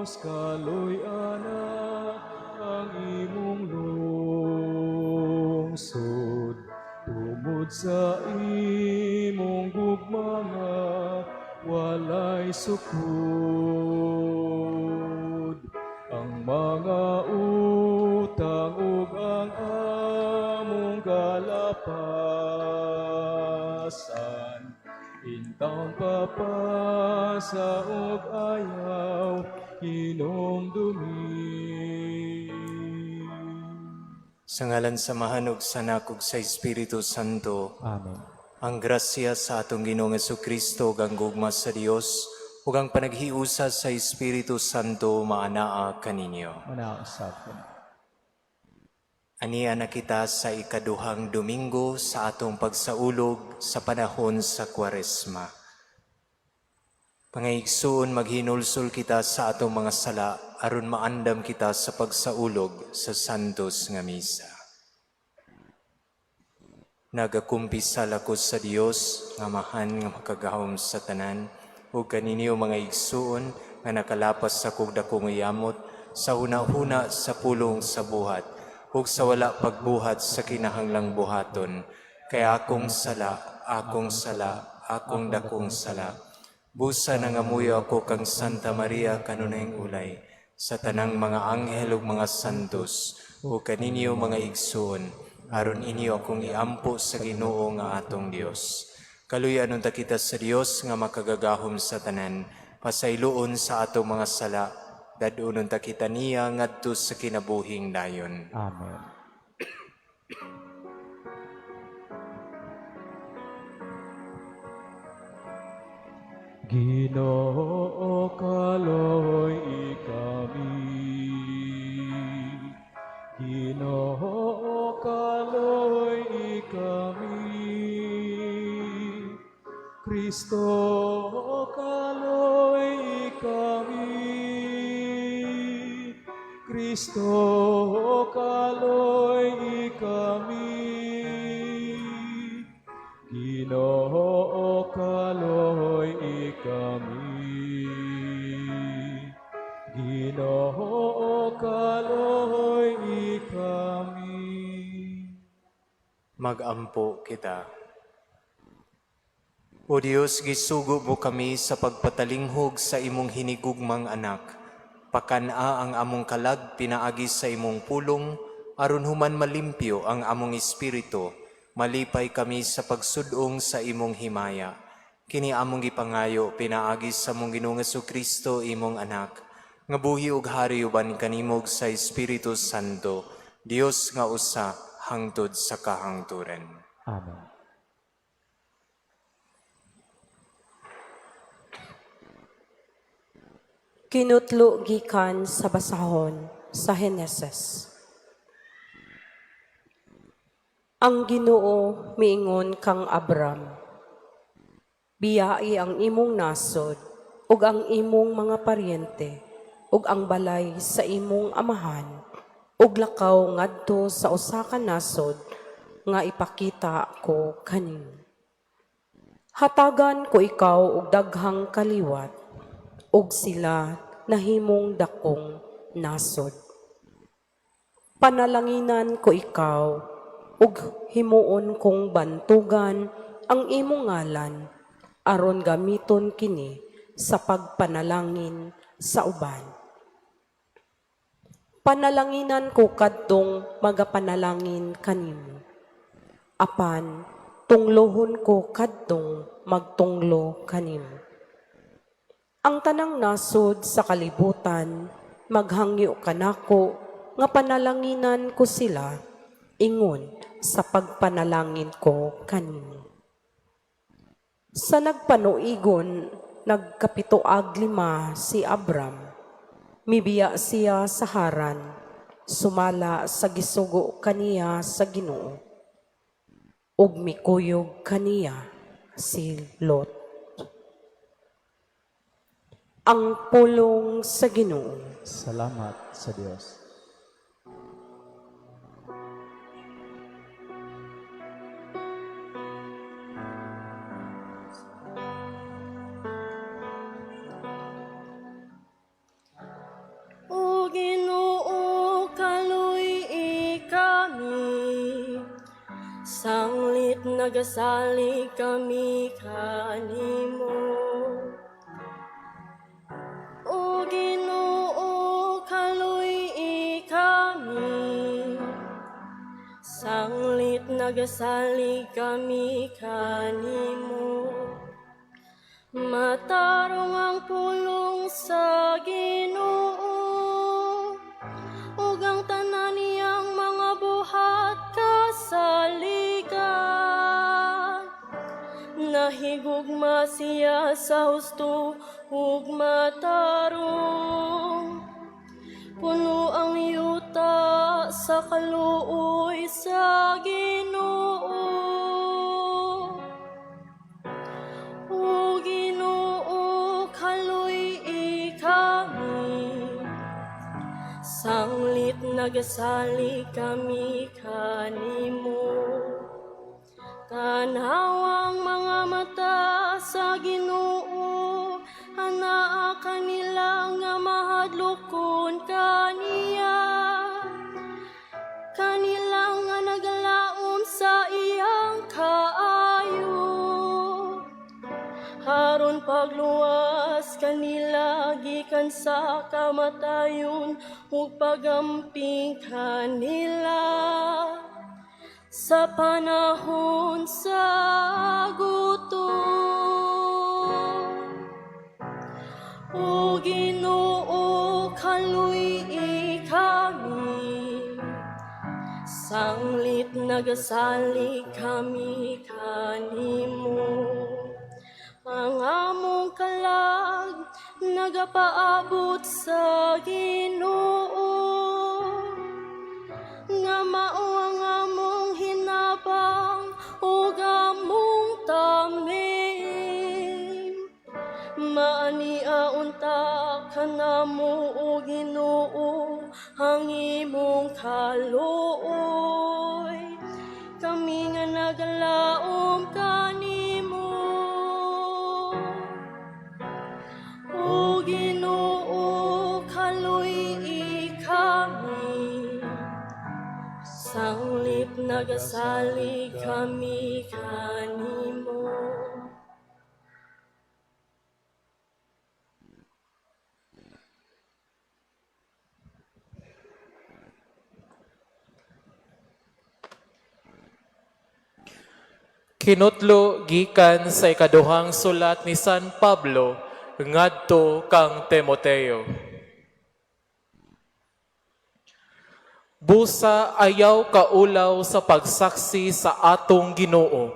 Dios, kaloy-ana ang imong lungsod, tungod sa imong gugma nga walay sukod. Ang mga utang ug ang among kalapasan, intawon papasa ug ayaw hinumdumi. Sa ngalan sa Amahan ug sa Anak ug sa Espiritu Santo. Amen. Ang grasya sa atong Ginoong Kristo ug ang gugma sa Dios ug ang panaghiusa sa Espiritu Santo maanaa kaninyo. Manaa usab. Ania na kita sa ikaduhang Domingo sa atong pagsaulog sa panahon sa Kwaresma. Pangaigsuon, maghinulsol kita sa atong mga sala aron maandam kita sa pagsaulog sa Santos nga Misa. Nagakumpisal ako sa Dios nga Amahan nga makagagahom sa tanan ug kaninyo, mga igsuon, nga nakalapas sa kog dakong yamot sa huna-huna, sa pulong, sa buhat ug sa wala pagbuhat sa kinahanglang buhaton, kay akong sala, akong sala, akong dakong sala. Busa nangamuyo ako kang Santa Maria, kanunayng ulay, sa tanang mga anghel ug mga santos, ug kaninyo, mga igsuon, aron inyo akong iampo sa Ginoo nga atong Dios. Kaluy-an unta kita sa Dios nga makagagahom sa tanan. Pasayloon sa atong mga sala, dad-on unta kita niya ngadto sa kinabuhing dayon. Amen. Ginoo, kaloy kami. Ginoo, kaloy kami. Kristo, kaloy kami. Kristo, kaloy kami. Ginoo, kaloy kami. Ginoo, kaloy kami. Magampo kita. O Dios, gisugo mo kami sa pagpatalinghog sa imong hinigugmang anak. Pakan-a ang among kalag pinaagi sa imong pulong, aron human malimpyo ang among espiritu, malipay kami sa pagsudong sa imong himaya. Kini among gipangayo pinaagi sa among Ginoong Kristo, imong anak, nga buhi ug hari uban kanimo ug sa Espiritu Santo, Dios nga usa hangtod sa kahangturan. Amen. Kinutlo gikan sa basahon sa Heneses. Ang Ginoo miingon kang Abram, "Biyai ang imong nasod ug ang imong mga paryente ug ang balay sa imong amahan ug lakaw ngadto sa usa ka nasod nga ipakita ko kanimo. Hatagan ko ikaw og daghang kaliwat ug sila nahimong dakong nasod. Panalanginan ko ikaw ug himuon kong bantugan ang imong ngalan aron gamiton kini sa pagpanalangin sa uban. Panalanginan ko kadtong magapanalangin kanimo. Apan tunglohon ko kadtong magtunglo kanimo. Ang tanang nasod sa kalibutan maghangyo kanako nga panalanginan ko sila ingon sa pagpanalangin ko kanimo." Sa nagpanuigon, nagkapito ag 5 si Abram. Mibiya siya sa Haran, sumala sa gisugo kaniya sa Ginoo. Ug mikuyog kaniya si Lot. Ang pulong sa Ginoo. Salamat sa Dios. Sanglit nagasalig kami kanimo. O Ginoo, kaluy-i kami. Sanglit nagasalig kami kanimo. Matarong ang pulong sa Ginoo, ug ang tanan niyang mga buhat kasaligan. Nahigugma siya sa husto ug matarong. Puno ang yuta sa kaluoy sa Ginoo. O Ginoo, kaluy-i kami. Sanglit nagasalig kami kanimo. Tan-awa ang mga mata sa Ginoo, anaa kanila nga mahadlokon kaniya. Kanila nga nagalaom sa iyang kaayo. Aron pagluwas kanila gikan sa kamatayon ug pagamping kanila sa panahon sa gutom. O Ginoo, kaluy-i kami. Sanglit nagasalig kami kanimo. Ang among kalag nagapaabot sa Ginoo, nga mao ang among hinabang ug among taming. Maania unta kanamo, o Ginoo, ang imong kaluoy. Kami nga nagalaom kanimo. O Ginoo, kaluy-i kami. Sanglit nagasalig kami kanimo. Kinutlo gikan sa ikaduhang sulat ni San Pablo ngadto kang Timoteo. Busa ayaw kaulaw sa pagsaksi sa atong Ginoo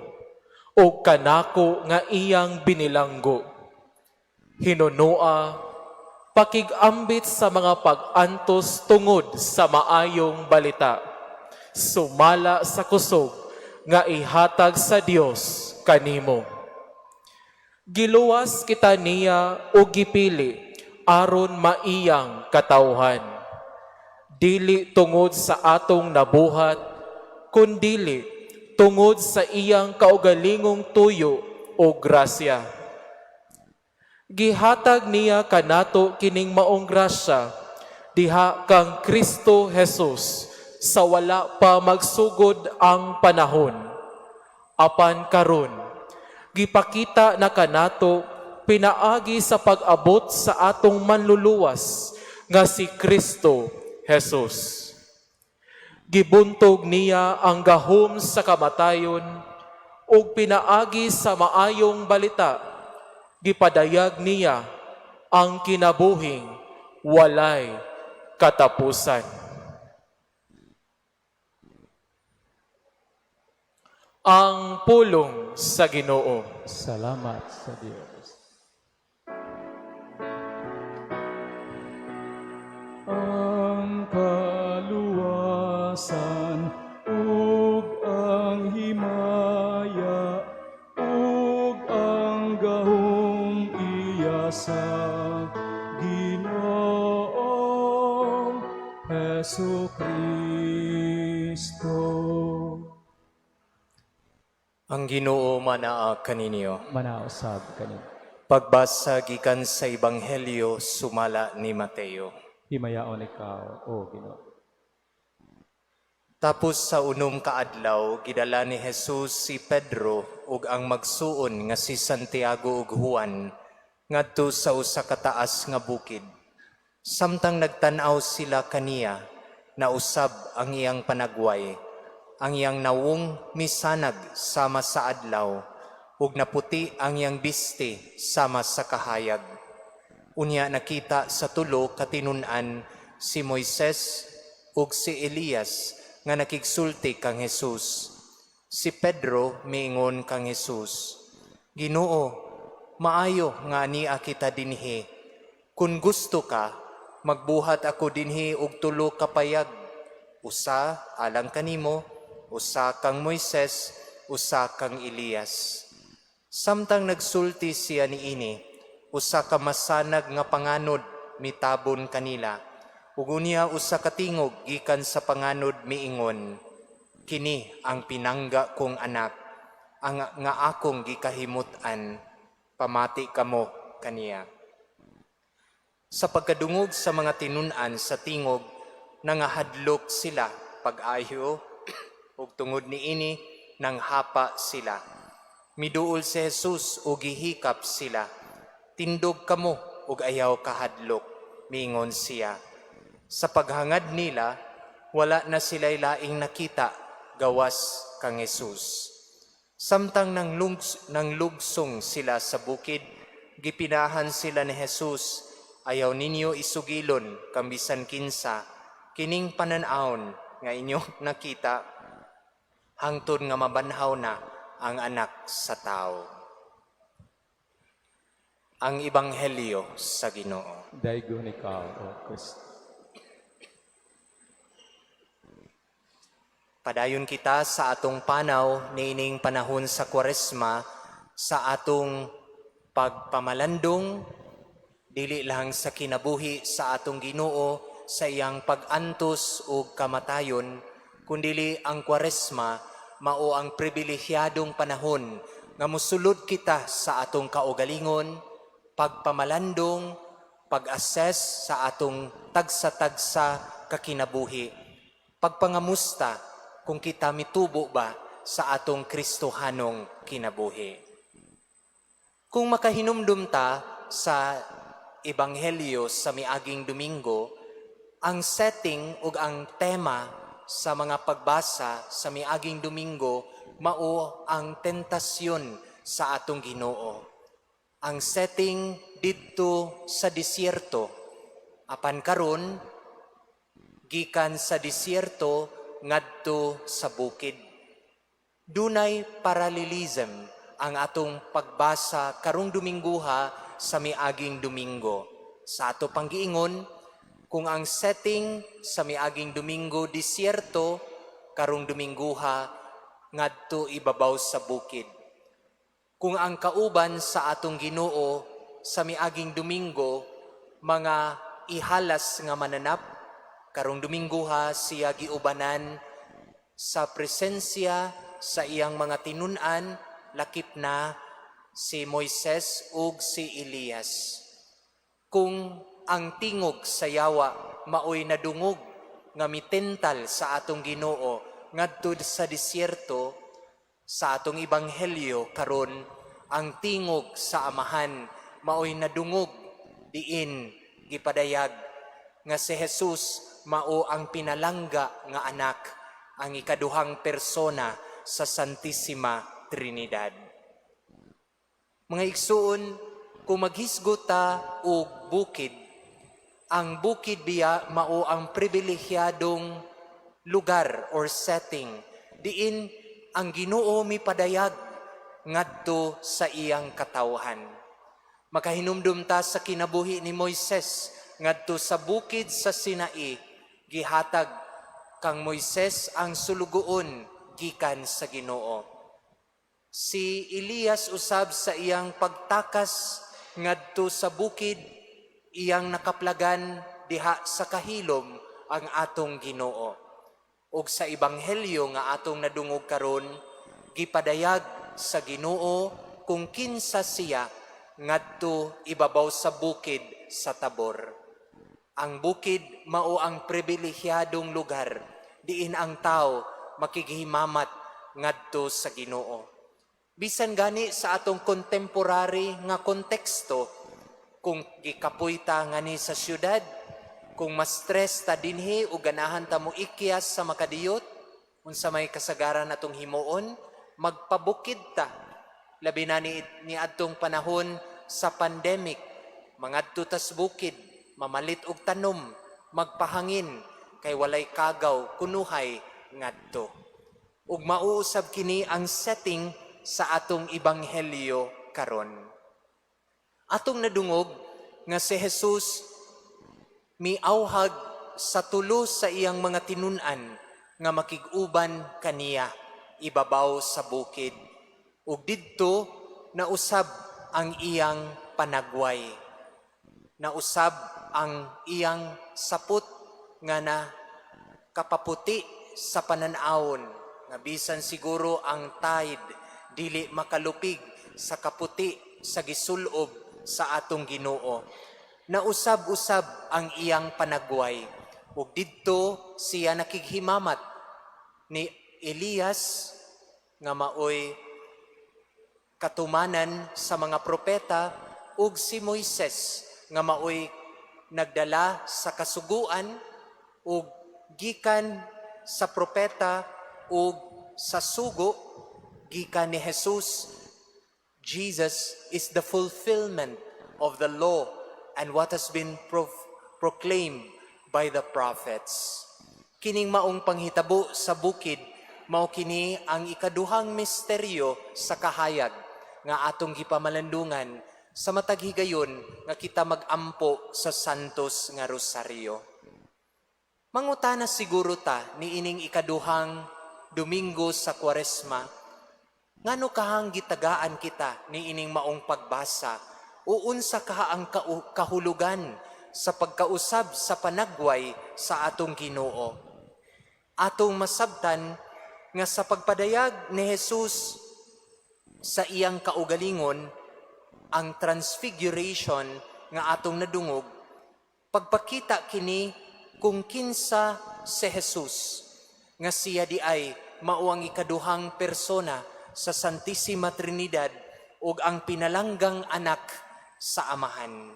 ug kanako nga iyang binilanggo. Hinunua, pakig-ambit sa mga pag-antos tungod sa maayong balita. Sumala sa kusog nga ihatag sa Dios kanimo. Giluwas kita niya o gipili aron maiyang katawhan. Dili tungod sa atong nabuhat, kundili tungod sa iyang kaugalingong tuyo o grasya. Gihatag niya kanato kining maong grasya diha kang Kristo Jesus sa wala pa magsugod ang panahon. Apan karon, gipakita na kanato pinaagi sa pag-abot sa atong manluluwas nga si Kristo Jesus. Gibuntog niya ang gahom sa kamatayon ug pinaagi sa maayong balita, gipadayag niya ang kinabuhing walay katapusan. Ang pulong sa Ginoo. Salamat sa Dios. Ang kaluwasan ug ang himaya ug ang gahom iya sa Ginoong Hesus Kristo. Ang Ginoo manaa kaninyo. Manausab kanin. Pagbasa gikan sa Ebanghelyo sumala ni Mateo. Himayaon ikaw, O Ginoo. Tapos sa 6 ka adlaw, gidala ni Jesus si Pedro ug ang magsuon nga si Santiago ug Juan ngadto sa usa ka taas nga bukid. Samtang nagtan-aw sila kaniya, nausab ang iyang panagway. Ang iyang nawong misanag sama sa adlaw, ug naputi ang iyang bisti sama sa kahayag. Unya nakita sa tulo ka tinun-an si Moises ug si Elias nga nakigsulti kang Jesus. Si Pedro miingon kang Jesus, "Ginoo, maayo nga ania kita dinhi. Kung gusto ka, magbuhat ako dinhi og tulo ka payag. Usa alang kanimo, usa kang Moises, usa kang Elias." Samtang nagsulti siya niini, usa ka masanag nga panganod mitabon kanila. Ug unya usa ka tingog gikan sa panganod miingon, "Kini ang pinangga kong anak, ang nga akong gikahimut-an. Pamati kamo kaniya." Sa pagkadungog sa mga tinun-an sa tingog, nangahadlok sila pag-ayo ug tungod niini nanghapa sila. Miduol si Jesus ug gihikap sila. "Tindog kamo ug ayaw kahadlok," miingon siya. Sa paghangad nila, wala na sila'y laing nakita gawas kang Jesus. Samtang nanglugsong sila sa bukid, gipinahan sila ni Jesus, "Ayaw ninyo isugilon kang bisan kinsa kining panan-awon nga inyong nakita hangtod nga mabanhaw na ang Anak sa Tao." Ang Ebanghelyo sa Ginoo. Daygon ikaw, O Kristo. Padayon kita sa atong panaw niining panahon sa Kwaresma sa atong pagpamalandong, dili lang sa kinabuhi sa atong Ginoo sa iyang pag-antos ug kamatayon, kundili ang Kwaresma mao ang pribilehiyadong panahon nga mosulod kita sa atong kaugalingon, pagpamalandong, pag-assess sa atong tagsa-tagsa kakinabuhi, pagpangamusta kung kita mitubo ba sa atong Kristohanong kinabuhi. Kung makahinumdum ta sa Ebanghelyo sa miaging Domingo, ang setting ug ang tema sa mga pagbasa sa miaging Domingo mao ang tentasyon sa atong Ginoo. Ang setting didto sa disyerto. Apan karon, gikan sa disyerto ngadto sa bukid. Dunay parallelism ang atong pagbasa karong Domingguha sa miaging Domingo. Sa ato pang giingon, kung ang setting sa miaging Domingo disyerto, karong Domingguha ngadto ibabaw sa bukid. Kung ang kauban sa atong Ginoo sa miaging Domingo mga ihalas nga mananap, karong Domingguha siya giubanan sa presensya sa iyang mga tinun-an, lakip na si Moises ug si Elias. Kung ang tingog sa yawa maoy nadungog nga mitental sa atong Ginoo ngadto sa disyerto, sa atong ebanghelyo karon ang tingog sa Amahan maoy nadungog diin gipadayag nga si Jesus mao ang pinalangga nga anak, ang ikaduhang persona sa Santissima Trinidad. Mga igsuon, kung maghisgot ta og bukid, ang bukid biya mao ang pribilehiyadong lugar or setting diin ang Ginoo mipadayag ngadto sa iyang katawhan. Makahinumdum ta sa kinabuhi ni Moises ngadto sa bukid sa Sinai, gihatag kang Moises ang sulugoon gikan sa Ginoo. Si Elias usab sa iyang pagtakas ngadto sa bukid, iyang nakaplagan diha sa kahilom ang atong Ginoo. Ug sa ebanghelyo nga atong nadungog karon, gipadayag sa Ginoo kung kinsa siya ngadto ibabaw sa bukid sa Tabor. Ang bukid mao ang pribilehiyadong lugar diin ang tao makighimamat ngadto sa Ginoo. Bisan gani sa atong contemporary nga konteksto, kung gikapoy ta ngani sa syudad, kung ma-stress ta dinhi o ganahan ta mo ikyas sa makadiyot, unsa may kasagaran atong himuon, magpabukid ta. Labi na ni adtong panahon sa pandemic, mangadto tas bukid, mamalit og tanom, magpahangin kay walay kagaw kunuhay ngadto. Ug mauusab kini ang setting sa atong ebanghelyo karon. Atong nadungog nga si Jesus miawhag sa tulo sa iyang mga tinun-an nga makig-uban kaniya ibabaw sa bukid. Ug didto nausab ang iyang panagway. Nausab ang iyang sapot nga na kapaputi sa pananawon nga bisan siguro ang Tide dili makalupig sa kaputi sa gisulob sa atong Ginoo. Nausab-usab ang iyang panagway ug didto siya nakighimamat ni Elias nga maoy katumanan sa mga propeta ug si Moises nga maoy nagdala sa kasuguan ug gikan sa propeta ug sa sugo gikan ni Jesus. Jesus is the fulfillment of the law and what has been proclaimed by the prophets. Kining maong panghitabo sa bukid, mao kini ang ikaduhang misteryo sa kahayag nga atong gipamalandungan sa matag higayon nga kita magampo sa Santos nga Rosaryo. Mangutana siguro ta niining ikaduhang Domingo sa Kwaresma, ngano kahang gitagaan kita niining maong pagbasa o unsa kaha ang kahulugan sa pagkausab sa panagway sa atong Ginoo? Atong masabtan nga sa pagpadayag ni Jesus sa iyang kaugalingon, ang transfiguration nga atong nadungog, pagpakita kini kung kinsa si Jesus, nga siya di ay mao ang ikaduhang persona sa Santissima Trinidad ug ang pinalanggang anak sa Amahan.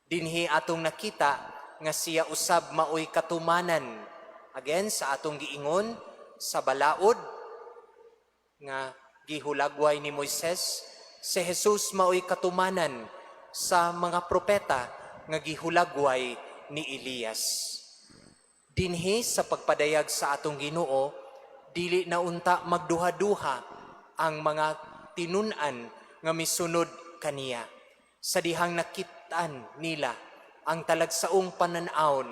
Dinhi atong nakita nga siya usab maoy katumanan. Again, sa atong giingon sa balaod nga gihulagway ni Moises, si Jesus maoy katumanan sa mga propeta nga gihulagway ni Elias. Dinhi sa pagpadayag sa atong Ginoo, dili na unta magduha-duha ang mga tinun-an nga misunod kaniya, sa dihang nakit-an nila ang talagsaong panan-awon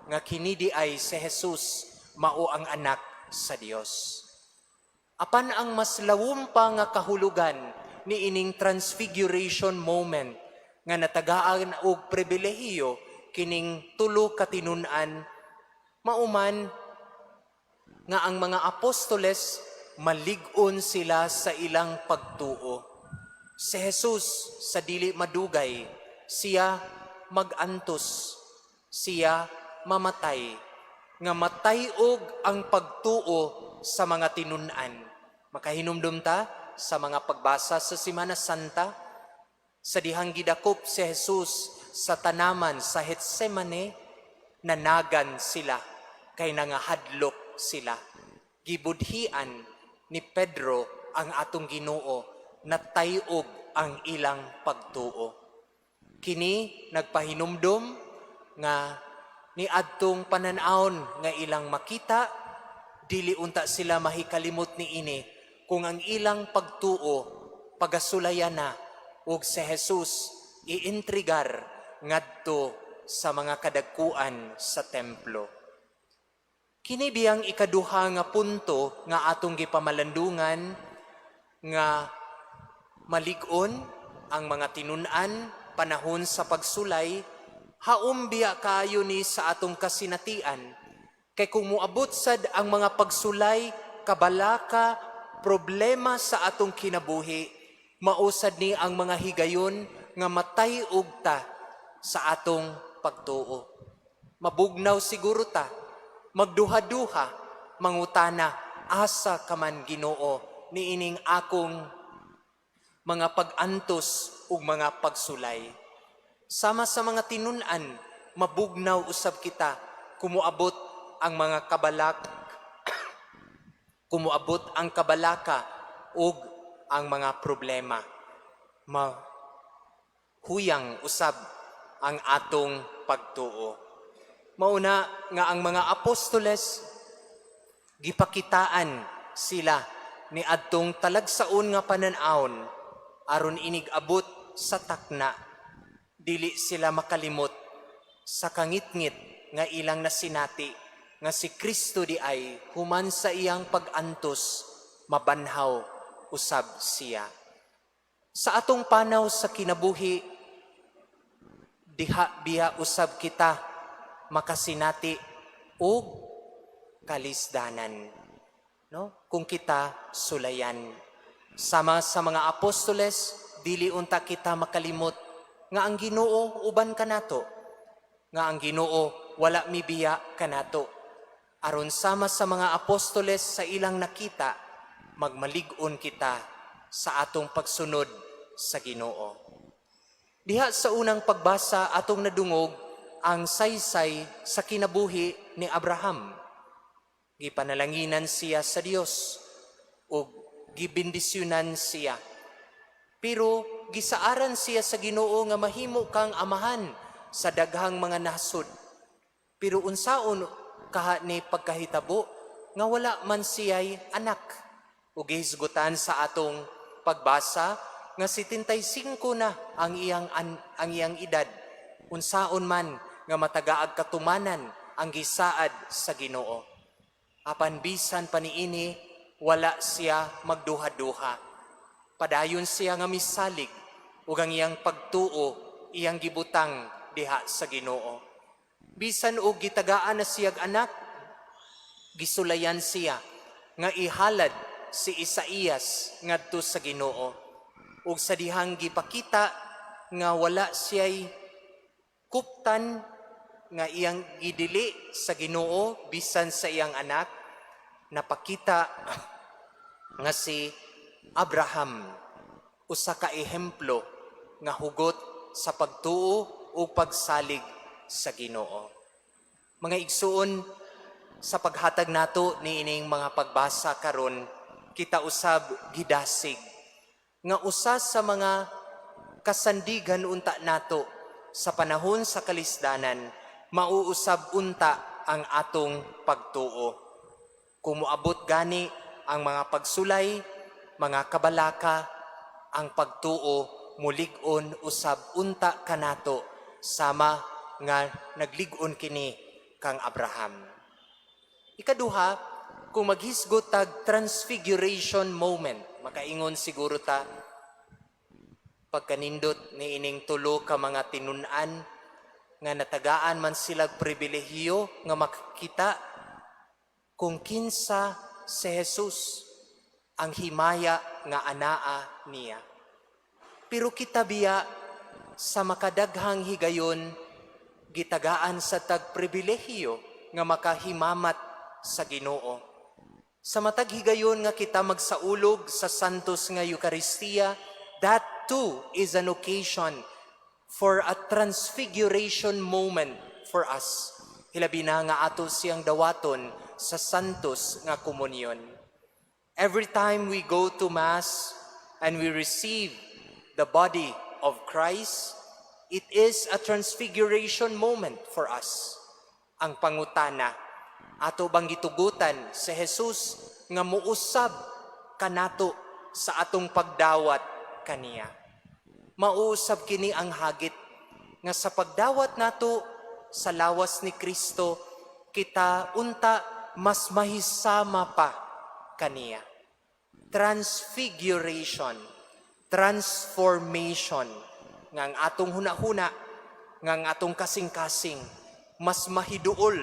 nga kini di ay si Jesus mao ang anak sa Dios. Apan ang mas lawom pa nga kahulugan ni ining transfiguration moment nga natagaan og pribilehiyo kining tulo ka tinun-an, mauman nga ang mga apostoles malig-on sila sa ilang pagtuo. Si Jesus sa dili madugay, siya magantos, siya mamatay, nga matay-og ang pagtuo sa mga tinun-an. Makahinumdum ta sa mga pagbasa sa Semana Santa, sa dihang gidakop si Jesus sa tanaman sa Getsemane, nanagan sila kay nangahadlok sila. Gibudhian ni Pedro ang atong Ginoo, natay-og ang ilang pagtuo. Kini nagpahinumdum nga ni adtong panan-awon nga ilang makita, dili unta sila mahikalimot ni ini kung ang ilang pagtuo pagasulayan na ug si Jesus iintrigar ngadto sa mga kadagkuan sa templo. Kini biyang ikaduha nga punto nga atong gipamalandungan nga malig-on ang mga tinun-an panahon sa pagsulay, haom biya kaayo ni sa atong kasinatian? Kay kung moabot sad ang mga pagsulay, kabalaka, problema sa atong kinabuhi, mausad ni ang mga higayon nga matay-og ta sa atong pagtuo. Mabugnaw siguro ta, magduha-duha. mangutana, "Asa ka man, Ginoo, niining akong mga pag-antos ug mga pagsulay?" Sama sa mga tinun-an, mabugnaw usab kita kumuabot ang mga kabalak kumuabot ang kabalaka ug ang mga problema. Mahuyang usab ang atong pagtuo. Mauna nga ang mga apostoles, gipakitaan sila ni adtong talagsaon nga panan-awon aron inig abot sa takna, dili sila makalimot sa kangitngit nga ilang nasinati nga si Kristo di ay human sa iyang pag-antos, mabanhaw usab siya. Sa atong panaw sa kinabuhi, diha biya usab kita makasinati og kalisdanan, no, kung kita sulayan? Sama sa mga apostoles, dili unta kita makalimot nga ang Ginoo uban kanato, nga ang Ginoo wala mibiya kanato, aron sama sa mga apostoles sa ilang nakita, magmalig-on kita sa atong pagsunod sa Ginoo. Diha sa unang pagbasa, atong nadungog ang saysay sa kinabuhi ni Abraham. Gipanalanginan siya sa Dios ug gibendisyonan siya. Pero gisaaran siya sa Ginoo nga mahimo kang amahan sa daghang mga nasod. Pero unsaon kaha ni pagkahitabo nga wala man siya'y anak? Ug gihisgutan sa atong pagbasa nga 75 na ang iyang edad. Unsaon man nga matagaag katumanan ang gisaad sa Ginoo? Apan bisan pa niini, wala siya magduha-duha. Padayon siya nga misalig ug ang iyang pagtuo iyang gibutang diha sa Ginoo. Bisan og gitagaan na siyag anak, gisulayan siya nga ihalad si Isaías ngadto sa Ginoo. Ug sa dihang gipakita nga wala siya'y kuptan nga iyang gidili sa Ginoo bisan sa iyang anak, napakita nga si Abraham usa ka ehemplo nga hugot sa pagtuo o pagsalig sa Ginoo. Mga igsuon, sa paghatag nato niining mga pagbasa karon, kita usab gidasig nga usa sa mga kasandigan unta nato sa panahon sa kalisdanan, mauusab unta ang atong pagtuo. Kung moabot gani ang mga pagsulay, mga kabalaka, ang pagtuo mulig-on usab unta kanato sama nga naglig-on kini kang Abraham. Ikaduha, kung maghisgot tag transfiguration moment, makaingon siguro ta, pagkanindot ni ining tulo ka mga tinun-an nga natagaan man silag pribilehiyo nga makakita kung kinsa si Jesus, ang himaya nga anaa niya. Pero kita biya, sa makadaghang higayon, gitagaan sa tag pribilehiyo nga makahimamat sa Ginoo. Sa matag higayon nga kita magsaulog sa Santos nga Eukaristiya, that too is an occasion for a transfiguration moment for us. Hilabi na nga ato siyang dawaton sa Santos nga Komunyon. Every time we go to Mass and we receive the body of Christ, it is a transfiguration moment for us. Ang pangutana, ato bang gitugutan si Jesus nga muusab kanato sa atong pagdawat kaniya? Mauusab kini ang hagit nga sa pagdawat nato sa lawas ni Kristo, kita unta mas mahisama pa kaniya. Transfiguration, transformation, nga ang atong hunahuna, nga ang atong kasing-kasing, mas mahiduol,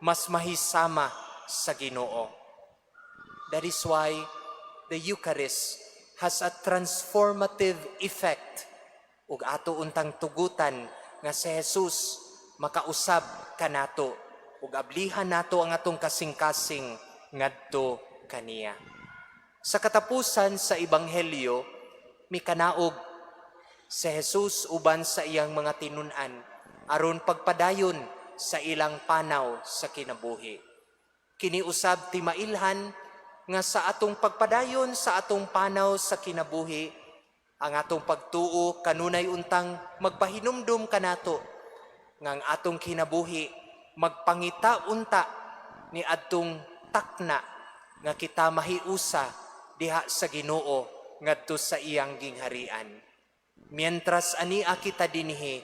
mas mahisama sa Ginoo. That is why the Eucharist has a transformative effect ug ato untang tugutan nga si Jesus makausab kanato ug ablihan nato ang atong kasing-kasing ngadto kaniya. Sa katapusan sa ebanghelyo, mikanaog si Jesus uban sa iyang mga tinun-an aron pagpadayon sa ilang panaw sa kinabuhi. Kini usab ti mailhan nga sa atong pagpadayon sa atong panaw sa kinabuhi, ang atong pagtuo kanunay untang magpahinumdum kanato nga ang atong kinabuhi magpangita unta ni adtong takna nga kita mahiusa diha sa Ginoo ngadto sa iyang gingharian. Mientras ania kita dinhi,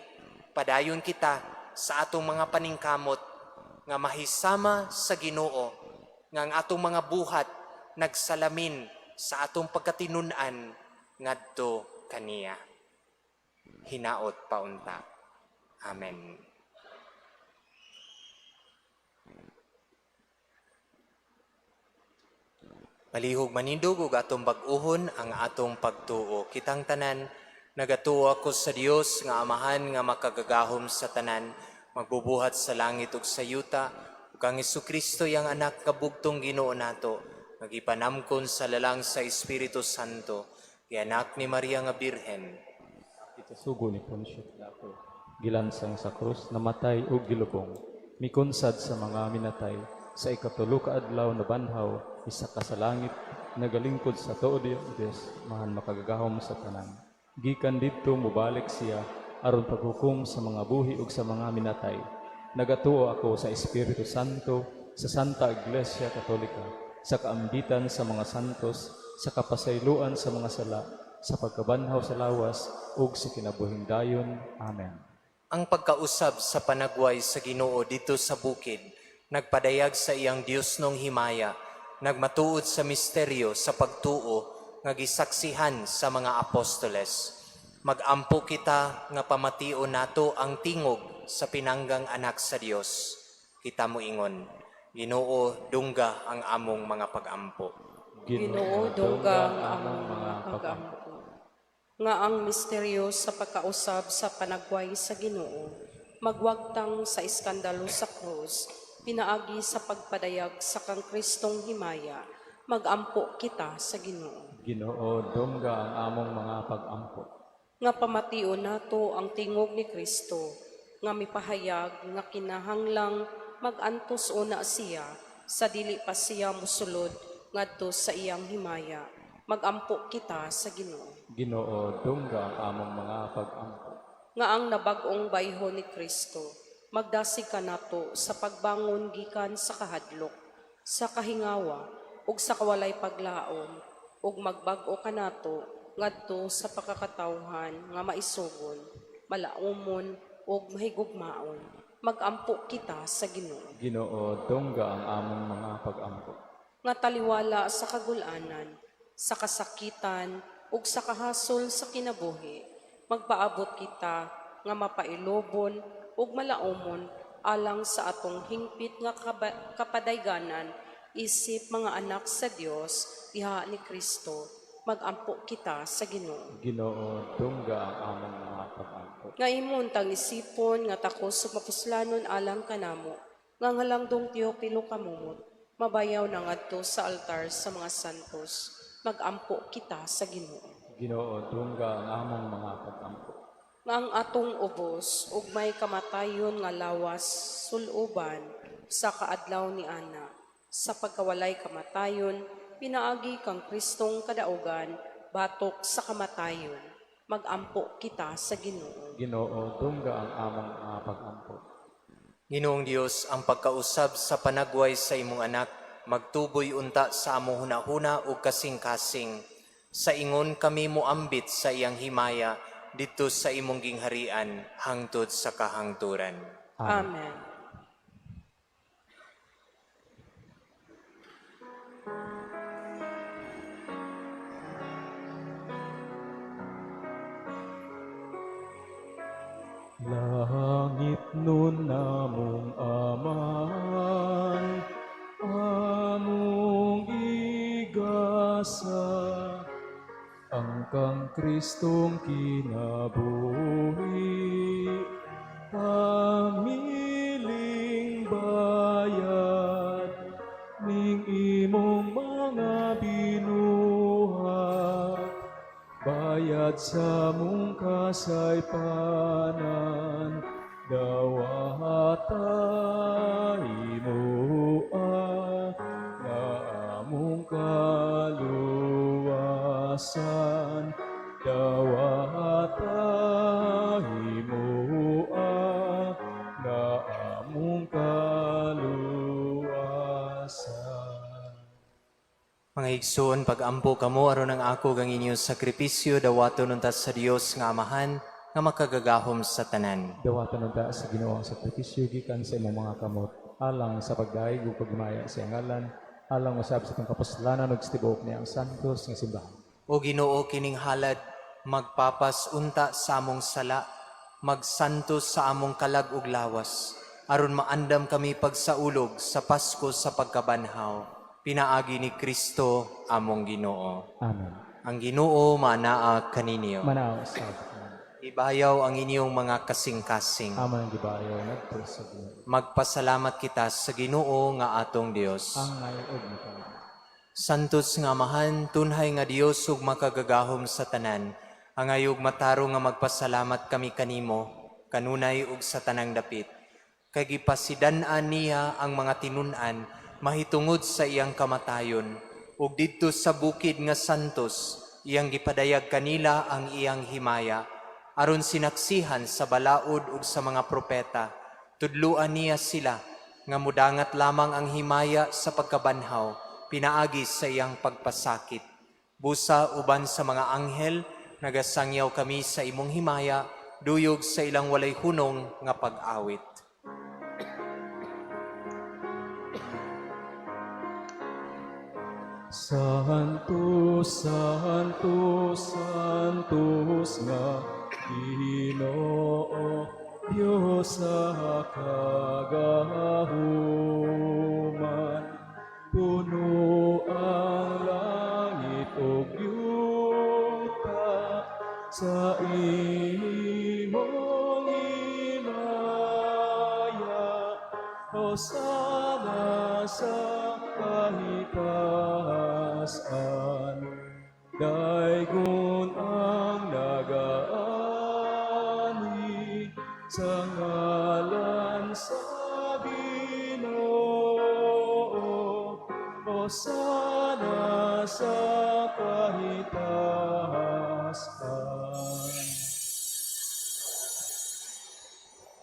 padayon kita sa atong mga paningkamot nga mahisama sa Ginoo nga ang atong mga buhat nagsalamin sa atong pagkatinun-an ngadto kaniya. Hinaot paunta. Amen. Palihog manindog ug atong bag-uhon ang atong pagtuo. Kitang tanan, nagatuo ako sa Dios nga Amahan nga makagagahom sa tanan, magbubuhat sa langit ug sa yuta, ug kang Hesukristo iyang anak nga bugtong Ginoo nato, nga gipanamkon sa lalang sa Espiritu Santo, gianak ni Maria nga Birhen. Ito sugo ni Poncio Pilato, gilansang sa krus, namatay ug gilubong, mikunsad sa mga minatay, sa ikatulo ka adlaw nabanhaw, isa ka sa langit, nagalingkod sa tuo Dios, mahan makagagahom sa tanan. Gikan didto mobalik siya aron paghukom sa mga buhi ug sa mga minatay. Nagatuo ako sa Espiritu Santo, sa Santa Iglesia Katolika, sa kaambitan sa mga santos, sa kapasayloan sa mga sala, sa pagkabanhaw sa lawas ug sa kinabuhing dayon. Amen. Ang pagkausab sa panagway sa Ginoo dito sa bukid, nagpadayag sa iyang Dios nong himaya, nagmatuod sa misteryo sa pagtuo nga gisaksihan sa mga apostoles. Magampo kita nga pamation nato ang tingog sa pinanggang anak sa Dios. Kita moingon, Ginoo, dungga ang among mga pagampo. Ginoo, dungga ang among mga pagampo. Nga ang misteryo sa pagkausab sa panagway sa Ginoo, magwagtang sa iskandalo sa krus, pinaagi sa pagpadayag sa kang Kristong himaya, magampo kita sa Ginoo. Ginoo, dungga ang among mga pagampo. Nga pamation nato ang tingog ni Kristo, nga mipahayag nga kinahanglang magantos una siya sa dili pa siya mosulod ngadto sa iyang himaya. Magampo kita sa Ginoo. Ginoo, dungga ang among mga pagampo. Nga ang nabag-ong bayho ni Kristo magdasig kanato sa pagbangon gikan sa kahadlok, sa kahingawa ug sa kawalay paglaom, ug magbag-o kanato ngadto sa pakakatawhan nga maisugon, malaumon ug mahigugmaon. Magampo kita sa Ginoo. Ginoo, dungga ang among mga pagampo. Nga taliwala sa kagulanan, sa kasakitan ug sa kahasol sa kinabuhi, magpaabot kita nga mapailobon ug malaumon alang sa atong hingpit nga kapadayganan isip mga anak sa Dios diha ni Kristo. Magampo kita sa Ginoo. Ginoo, dungga ang among mga pagampo. Nga imong tang isipon nga takos ug mapuslanon alang kanamo, nga ang halangdong Teopilo kamumot, mabayaw na ngadto sa altar sa mga santos. Magampo kita sa Ginoo. Ginoo, dungga ang among mga pagampo. Nga ang atong ubos ug may kamatayon nga lawas suluban sa kaadlaw ni ana, sa pagkawalay kamatayon pinaagi kang Kristong kadaugan batok sa kamatayon. Magampo kita sa Ginoo. Ginoo, dungga ang among mga pagampo. Ginoong Dios, ang pagkausab sa panagway sa imong anak magtuboy unta sa among hunahuna ug kasing-kasing. Sa ingon kami moambit sa iyang himaya didto sa imong gingharian hangtod sa kahangturan. Amen. Langit nun namong Amahan, among igasa, ang kang Kristong kinabuhi, pamiling bayad, ning sa among kasaypanan, dawata himoa nga among kaluwasan, dawata himoa nga among kaluwasan. Mga igsoon, pag-ampo kamo aron ang ako ug ang inyong sakripisyo dawaton unta sa Dios nga Amahan nga makagagahom sa tanan. Dawatan unta sa Ginoo ang sakripisyo gikan sa imong mga kamot alang sa pagdayeg ug paghimaya sa iyang ngalan, alang usab sa atong kapuslanan ug sa tibuok niyang santos nga simbahan. O Ginoo, kining halad magpapas unta sa among sala, magsantos sa among kalag ug lawas, aron maandam kami pagsaulog sa Pasko sa pagkabanhaw. Pinaagi ni Kristo among Ginoo. Amen. Ang Ginoo manaa kaninyo. Manaa usab. Ibayaw ang inyong mga kasing-kasing. Among gibayaw ngadto sa Ginoo. Magpasalamat kita sa Ginoo nga atong Dios. Angay ug mitama. Santos nga Amahan, tunhay nga Dios ug makagagahom sa tanan. Angay ug matarong nga magpasalamat kami kanimo, kanunay ug sa tanang dapit. Kay gipasidan-an niya ang mga tinun-an mahitungod sa iyang kamatayon, ug didto sa bukid nga santos iyang gipadayag kanila ang iyang himaya, aron sinaksihan sa balaod ug sa mga propeta. Tudluan niya sila nga mudangat lamang ang himaya sa pagkabanhaw pinaagi sa iyang pagpasakit. Busa uban sa mga anghel, nagasangyaw kami sa imong himaya, duyog sa ilang walay hunong nga pag-awit. Santo, Santo, Santos nga Ginoo, Dios sa kagahuman. Puno ang langit ug yuta sa imong himaya. Hosana sa kahitaas-an. Daygon ang nagaani sa ngalan sa Ginoo. Hosana sa kahitaas-an.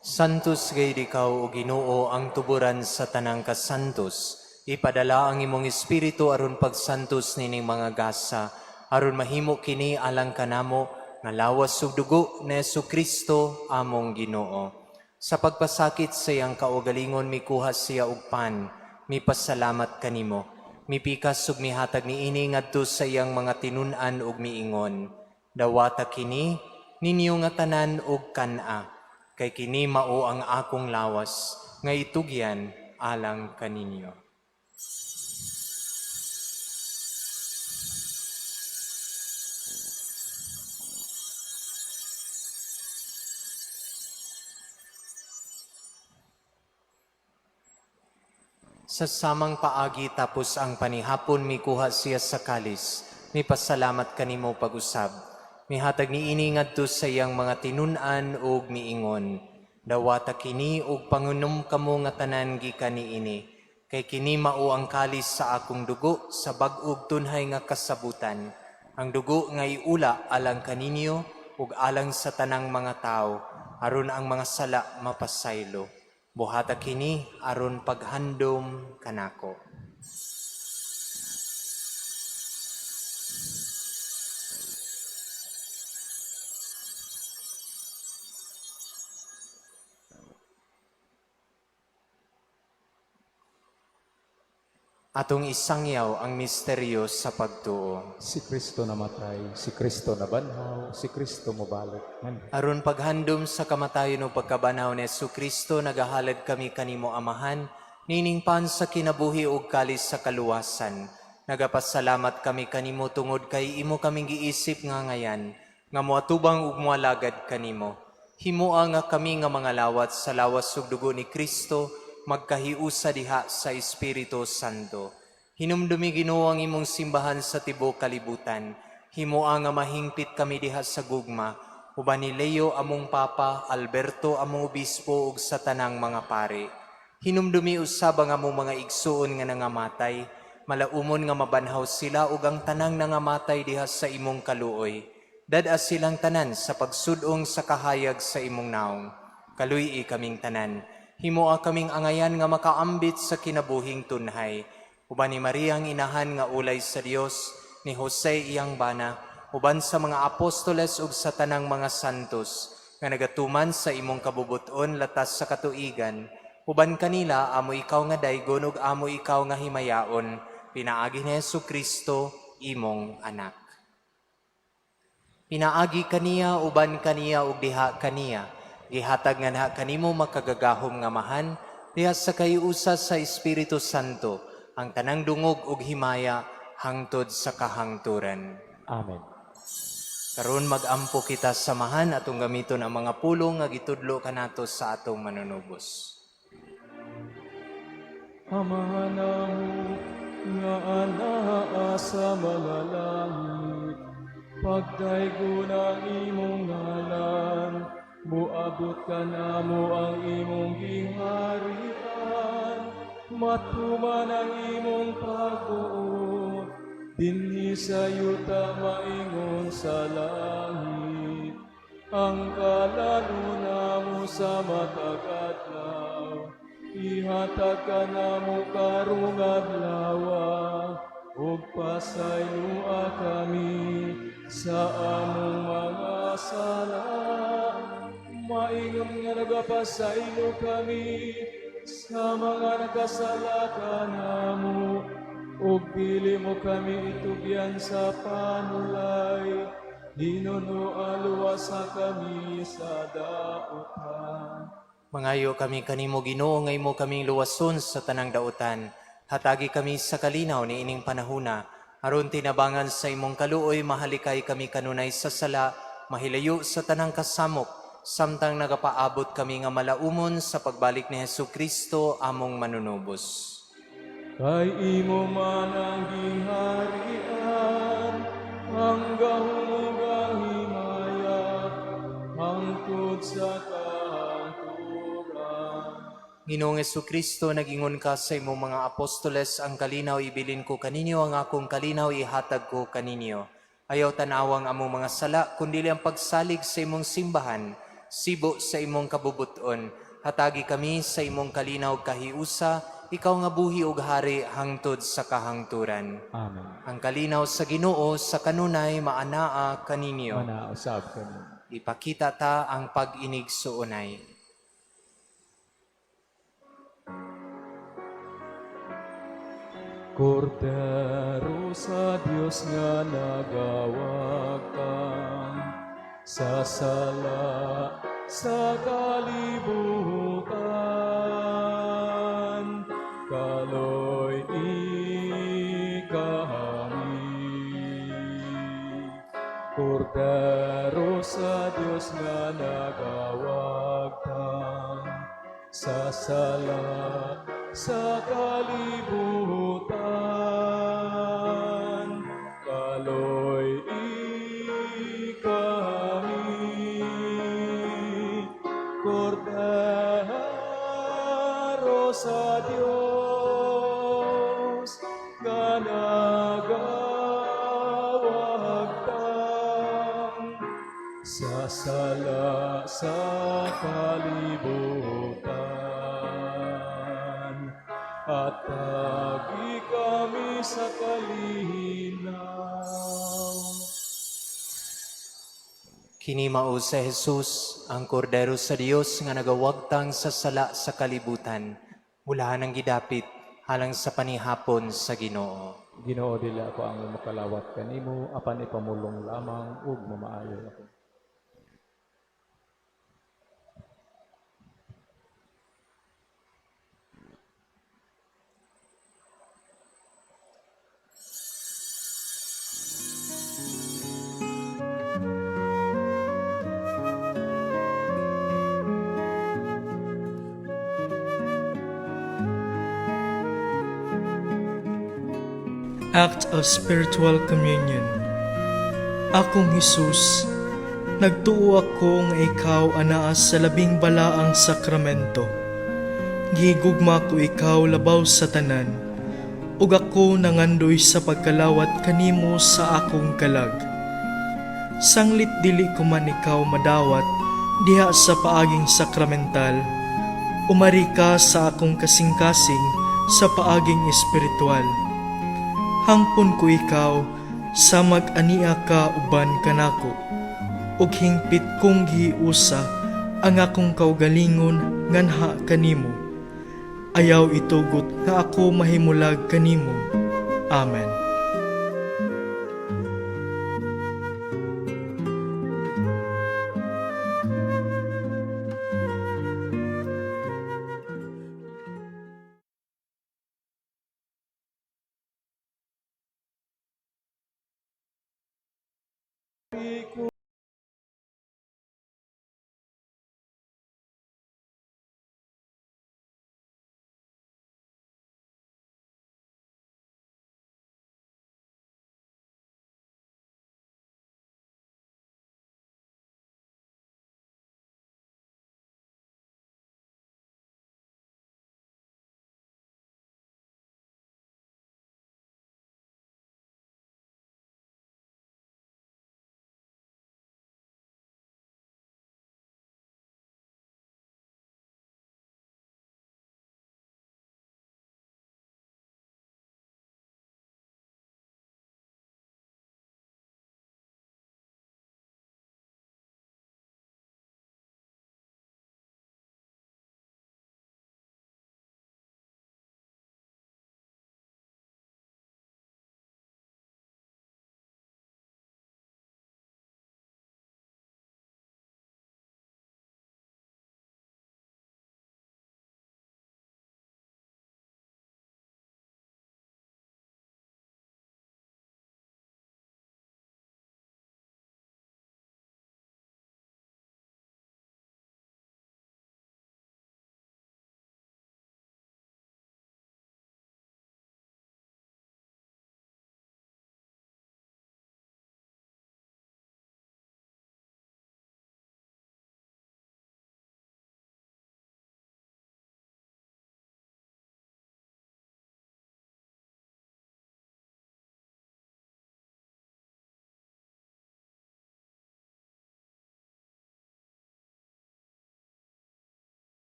Santos gayud ikaw, o Ginoo, ang tuburan sa tanang kasantos. Ipadala ang imong espiritu aron pagsantos nining mga gasa, aron mahimo kini alang kanamo nga lawas ug dugo ni Kristo among Ginoo. Sa pagpasakit sa iyang kaugalingon mikuha siya og pan, mipasalamat kanimo. Mipikas ug mihatag niini ngadto sa iyang mga tinun-an ug miingon, dawata kini ninyo nga tanan og kan-a, kay kini mao ang akong lawas nga itugyan alang kaninyo. Sa samang paagi tapos ang panihapon mikuha siya sa kalis, mipasalamat kanimo pag-usab. Mihatag niini ngadto sa iyang mga tinun-an ug miingon, dawata kini ug pangunom kamo nga tanan gikan niini, kay kini mao ang kalis sa akong dugo sa bag-ug tunhay nga kasabutan, ang dugo nga iula alang kaninyo ug alang sa tanang mga tawo, aron ang mga sala mapasaylo. Buhata kini aron paghandom kanako. Atong isangyaw ang misteryo sa pagtuo. Si Kristo namatay, si Kristo nabanhaw, si Kristo mobalik. Amen. Aron paghandom sa kamatayon ug pagkabanhaw ni Kristo, nagahalad kami kanimo Amahan, nining pan sa kinabuhi ug kalis sa kaluwasan. Nagapasalamat kami kanimo tungod kay imo kaming giisip nga ngayan, nga moatubang ug moalagad kanimo. Himoa nga kami nga mga lawat sa lawas ug dugo ni Kristo, magkahiusa diha sa Espiritu Santo. Hinumdumi Ginoo ang imong simbahan sa tibuok kalibutan. Himoa nga mahingpit kami diha sa gugma, uban ni Leo among Papa, Alberto among Obispo ug sa tanang mga pari. Hinumdumi usab ang among mga igsuon nga nangamatay, malaumon nga mabanhaw sila ug ang tanang nangamatay diha sa imong kaluoy. Dad-a silang tanan sa pagsudong sa kahayag sa imong naong. Kaluy-i kaming tanan. Himoa kaming angayan nga makaambit sa kinabuhing tunhay. Uban ni Maria ang inahan nga ulay sa Dios, ni Jose iyang bana, uban sa mga apostoles ug sa tanang mga santos nga nagatuman sa imong kabubuton latas sa katuigan, uban kanila amo ikaw nga daygon ug amo ikaw nga himayaon, pinaagi ni Hesus Kristo, imong anak. Pinaagi kaniya, uban kaniya ug diha kaniya, gihatag nga diha kanimo makagagahom nga Amahan, diha sa kahiusa sa Espiritu Santo, ang tanang dungog ug himaya hangtod sa kahangturan. Amen. Karon mag-ampo kita sa Amahan, atong gamiton ang mga pulong nga gitudlo kanato sa atong Manunubos. Amahan namo nga anaa sa mga langit, pagdaygon ang imong ngalan, muabot kanamo ang imong gingharian, matuman ang imong pagbuot, dinhi sa yuta maingon sa langit. Ang kalanon namo sa matag adlaw, ihatag kanamo karong adlaw, ug pasayloa kami sa among mga sala, maingon nga nagapasaylo kami sa mga nakasala kanamo, ug dili mo kami itugyan sa panulay, hinunoa luwasa kami sa dautan. Mangayo kami kanimo, Ginoo, nga imo kaming luwason sa tanang dautan. Hatagi kami sa kalinaw niining panahuna, aron tinabangan sa imong kaluoy mahalikay kami kanunay sa sala, mahilayo sa tanang kasamok, samtang nagapaabot kami nga malaumon sa pagbalik ni Hesus Kristo among Manunubos. Kay imo man ang gingharian, ang gahom ug ang himaya, hangtod sa kahangturan. Ginoong Kristo, nag-ingon ka sa imong mga apostoles, "Ang kalinaw ibilin ko kaninyo, ang akong kalinaw ihatag ko kaninyo." Ayaw tanawang among mga sala, kundi ang pagsalig sa imong simbahan, sibo sa imong kabubuton. Hatagi kami sa imong kalinaw kahiusa, ikaw nga buhi ug hari hangtod sa kahangturan. Amen. Ang kalinaw sa Ginoo sa kanunay maanaa kaninyo. Manaa usab kaninyo. Ipakita ta ang pag-inigsuonay. Kordero sa Dios nga nagawagtang sa sala sa kalibutan, kaloy-i kami. Kordero sa Dios nga nagawagtang sa sala sa kalibutan, kaloy-i kami. Kordero sa Dios nga nagawagtang sa sala sa kalibutan, hatagi kami sa kalinaw. Kini mao si Jesus, ang Kordero sa Dios nga nagawagtang sa sala sa kalibutan. Ulahan ang gidapit halang sa panihapon sa Ginoo. Ginoo, dili ako ang makalawat kanimo, apan ipamulong lamang ug mamaayo ako. Act of Spiritual Communion. Akong Hesus, nagtuo ako nga ikaw anaa sa labing balaang sakramento. Gihigugma ko ikaw labaw sa tanan, ug ako nangandoy sa pagkalawat kanimo sa akong kalag. Sanglit dili ko man ikaw madawat diha sa paaging sakramental, umari ka sa akong kasing-kasing sa paaging espiritual. Hangpon ko ikaw sa mag-ania ka uban kanako, ug hingpit kong gihiusa ang akong kaugalingon nganha kanimo. Ayaw itugot nga ako mahimulag kanimo. Amen.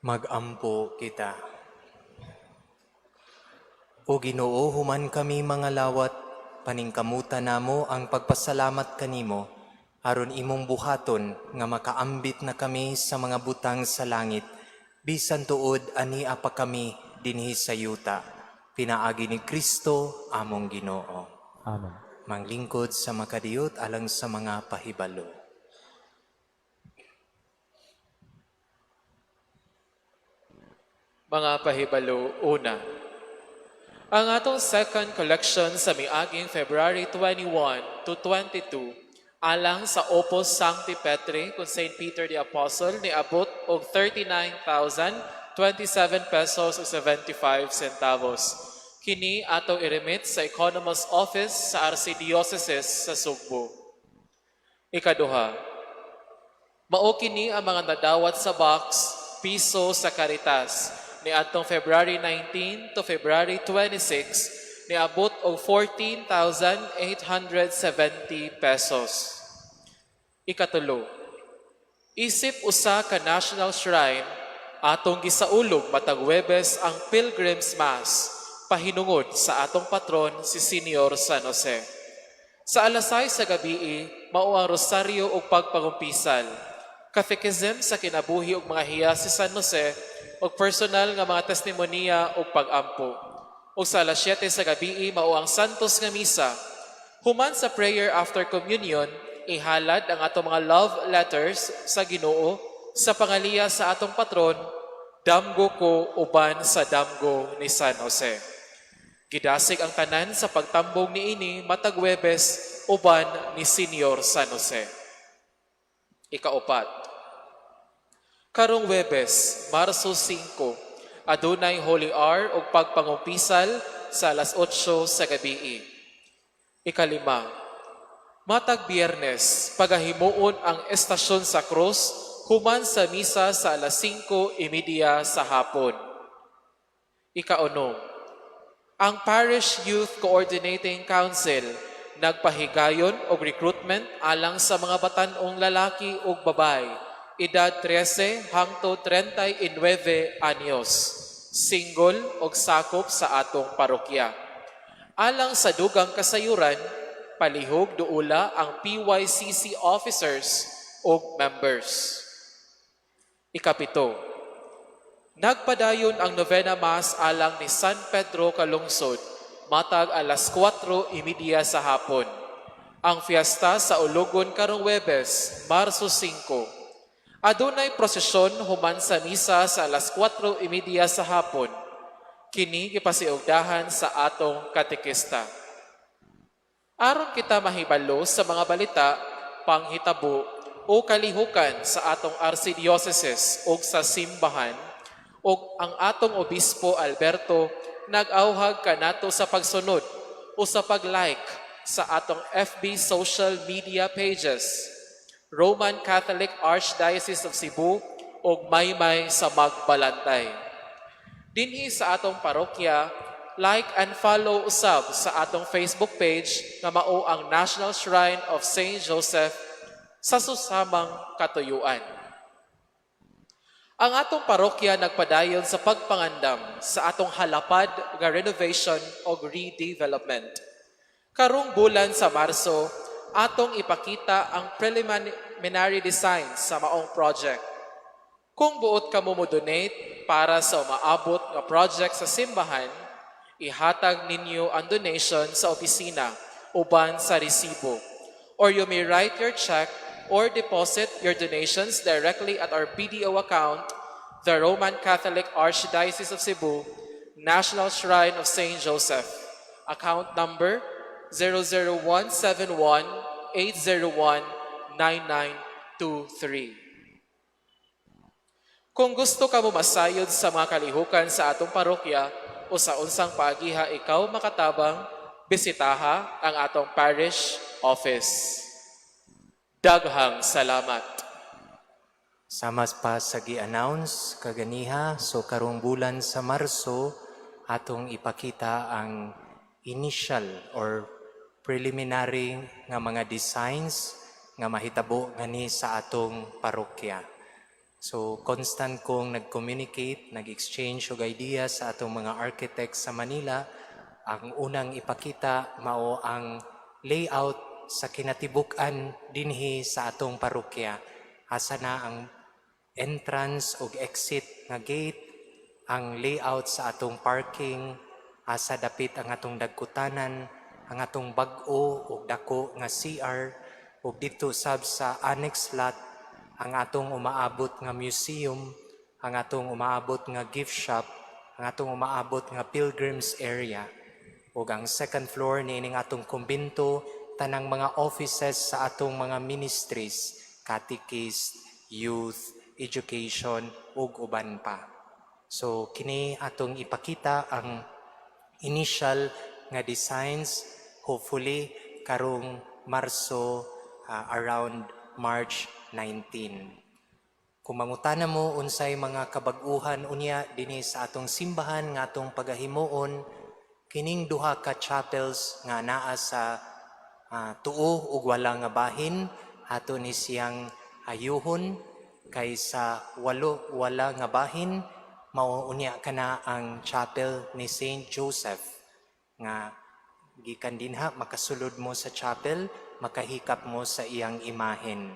Magampo kita. O Ginoo, human kami mga lawat, paningkamuta namo ang pagpasalamat kanimo, aron imong buhaton nga makaambit na kami sa mga butang sa langit, bisan tuod ani apa kami dinhi sa yuta. Pinaagi ni Kristo among Ginoo. Amen. Manglingkod sa makadiyot alang sa mga pahibalo. Mga pahibalo, una. Ang atong second collection sa miaging February 21 to 22 alang sa Opus Sancti Petri kung St. Peter the Apostle niabot og 39,027 pesos ug 75 centavos. Kini atong i-remit sa Economist Office sa Archdiocese sa Sugbo. Ikaduha, mao kini ang mga nadawat sa box piso sa Caritas ni atong February 19 to February 26 niabot og 14,870 pesos. Ikatulo, isip usa ka national shrine, atong gisaulog matag Webes ang Pilgrim's Mass pahinungod sa atong patron si Senior San Jose. Sa alas 6 sa gabi, mao ang rosaryo ug pagpangumpisal, catechism sa kinabuhi ug mga hiyas si San Jose ug personal nga mga testimonya ug pag-ampo. Ug sa alas 7 sa gabi, mao ang Santos nga Misa. Human sa prayer after communion, ihalad ang atong mga love letters sa Ginoo sa pangaliya sa atong patron, damgo ko uban sa damgo ni San Jose. Gidasig ang tanan sa pagtambong niini matag Webes uban ni Senior San Jose. Ikaupat, karong Webes, Marso 5, adunay Holy Hour ug pagpangumpisal sa alas 8 sa gabi. Ikalima, matag Biyernes, pagahimuon ang estasyon sa krus human sa misa sa alas 5:30 sa hapon. Ikaunom, ang Parish Youth Coordinating Council nagpahigayon og recruitment alang sa mga batan-ong lalaki ug babae, edad 13 hangtod 39 anyos, single og sakop sa atong parokya. Alang sa dugang kasayuran, palihog duula ang PYCC officers ug members. Ikapito, nagpadayon ang novena mass alang ni San Pedro Calungsod matag alas 4:30 sa hapon. Ang fiesta sa Ulugon karong Webes, Marso 5. Adunay prosesyon human sa misa sa alas 4:30 sa hapon. Kini gipasiugdahan sa atong katekista. Aron kita mahibalo sa mga balita, panghitabo o kalihukan sa atong archdiocese o sa simbahan, ug ang atong Obispo Alberto nag-awhag kanato sa pagsunod o sa pag-like sa atong FB social media pages, Roman Catholic Archdiocese of Cebu ug Maymay sa Magbalantay. Dinhi sa atong parokya, like and follow usab sa atong Facebook page nga mao ang National Shrine of St. Joseph sa susamang katuyuan. Ang atong parokya nagpadayon sa pagpangandam sa atong halapad nga renovation o redevelopment. Karong bulan sa Marso, atong ipakita ang preliminary design sa maong project. Kung buot kamo mo donate para sa umaabot nga project sa simbahan, ihatag ninyo ang donation sa opisina uban sa resibo. Or you may write your check or deposit your donations directly at our BDO account, the Roman Catholic Archdiocese of Cebu, National Shrine of St. Joseph. Account number 00171 801 9923. Kung gusto ka mo masayod sa mga kalihukan sa atong parokya o sa unsang paagiha ikaw makatabang, bisitaha ang atong parish office. Daghang salamat. Sama pa sa gi-announce kaganiha, so karong bulan sa Marso atong ipakita ang initial or preliminary nga mga designs nga mahitabo ngani sa atong parokya. So constant kong nag-communicate, nag-exchange og ideas sa atong mga architects sa Manila. Ang unang ipakita mao ang layout sa kinatibuk-an dinhi sa atong parokya. Asa na ang entrance ug exit nga gate, ang layout sa atong parking, asa dapit ang atong dagkutanan, ang atong bag-o ug dako nga CR, ug didto sab sa annex lot ang atong umaabot nga museum, ang atong umaabot nga gift shop, ang atong umaabot nga pilgrims area, ug ang second floor niining atong kumbento, tanang mga offices sa atong mga ministries, catechist, youth, education ug uban pa. So kini atong ipakita ang initial nga designs, hopefully karong Marso, around March 19. Kung mangutana mo unsay mga kabag-uhan unya dinhi sa atong simbahan nga atong pagahimuon, Kining duha ka chapels nga naa sa tuo ug wala nga bahin, ato ni siyang ayuhon, kay sa walo wala nga bahin mao unya kana ang chapel ni Saint Joseph nga gikan dinha makasulod mo sa chapel, makahikap mo sa iyang imahen.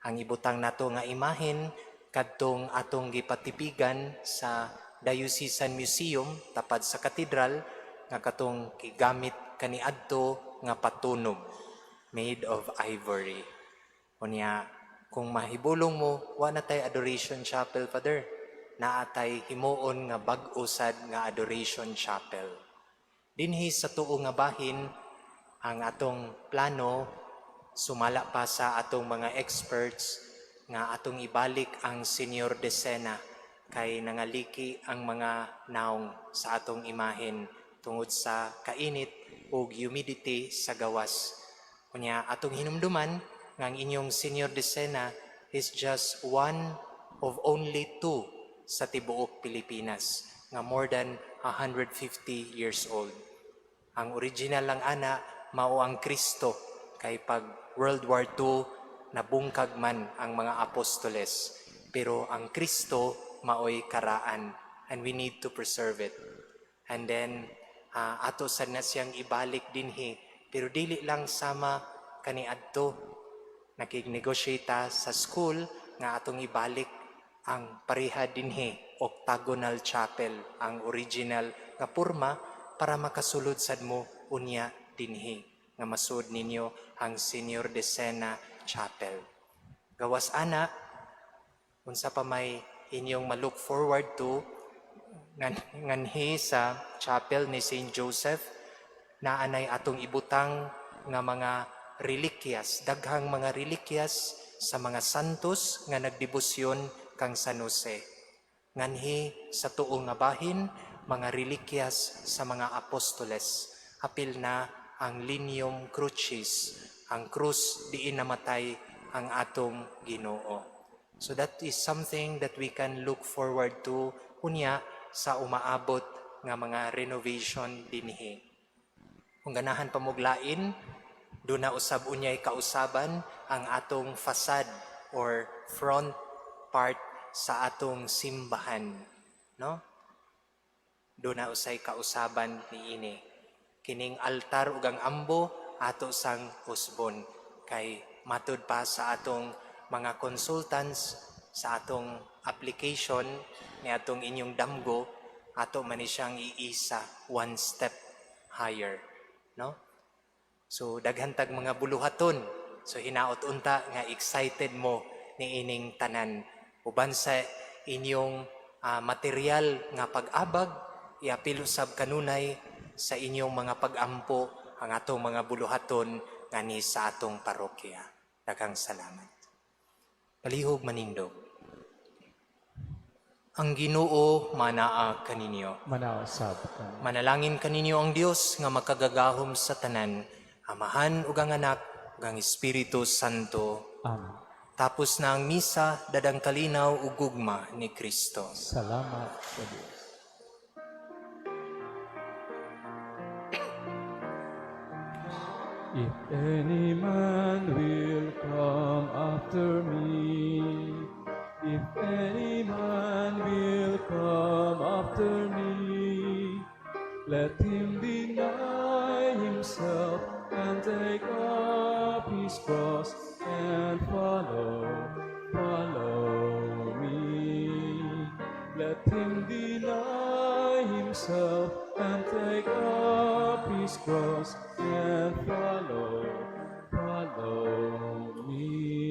Ang ibutang nato nga imahen kadtong atong gipatipigan sa Diocesan Museum tapad sa katedral, nga katong gigamit kaniadto nga patunob made of ivory. Unya kung mahibulong mo, wa na tay adoration chapel, Father. Naa tay himuon nga bag-o sad nga adoration chapel. Dinhi sa tuo nga bahin, ang atong plano, sumala pa sa atong mga experts, nga atong ibalik ang Senior Decena kay nangaliki ang mga naong sa atong imahen tungod sa kainit ug humidity sa gawas. Unya atong hinumduman nga ang inyong Senior Decena is just one of only two sa tibuok Pilipinas nga more than 150 years old. Ang original lang ana mao ang Kristo, kay pag World War II nabungkag man ang mga apostoles, pero ang Kristo maoy karaan and we need to preserve it. And then ato sad na siyang ibalik dinhi, pero dili lang sama kaniadto. Nakig-negotiate ta sa school nga atong ibalik ang pareha dinhi, octagonal chapel, ang original nga porma, para makasulod sad mo unya dinhi nga masud ninyo ang Senior Decena Chapel. Gawas ana, unsa pa may inyong ma-look forward to nganhi sa chapel ni Saint Joseph, naanay atong ibutang nga mga relikyas, daghang mga relikyas sa mga santos nga nagdebosyon kang San Jose. Nganhi sa tuo nga bahin, mga relikyas sa mga apostoles. Apil na ang lignum crucis, ang krus diin namatay ang atong Ginoo. So that is something that we can look forward to unya sa umaabot nga mga renovation dinhi. Kung ganahan pa mo'g lain, duna usab unyay kausaban ang atong facade or front part sa atong simbahan, no? Duna usay kausaban niini. Kining altar ug ang ambo ato sang usbon kay matud pa sa atong mga consultants sa atong application ni atong inyong damgo, ato man ni siyang iisa one step higher, no? So daghan tag mga buluhaton. So hinaot unta nga excited mo niining tanan. Uban sa inyong material nga pag-abag, iapil usab kanunay sa inyong mga pag-ampo ang atong mga buluhaton ngani sa atong parokya. Daghang salamat. Palihog manindog. Ang Ginoo manaa kaninyo. Manaa usab ka. Manalangin kaninyo ang Dios nga makagagahom sa tanan, Amahan ug ang Anak ug ang Espiritu Santo. Amen. Tapos na ang misa, dadang kalinaw ug gugma ni Kristo. Salamat sa Dios. If any man will come after me, if any man will come after me, let him deny himself and take up his cross and follow, follow me. Let him deny himself and take up his cross and follow, follow me.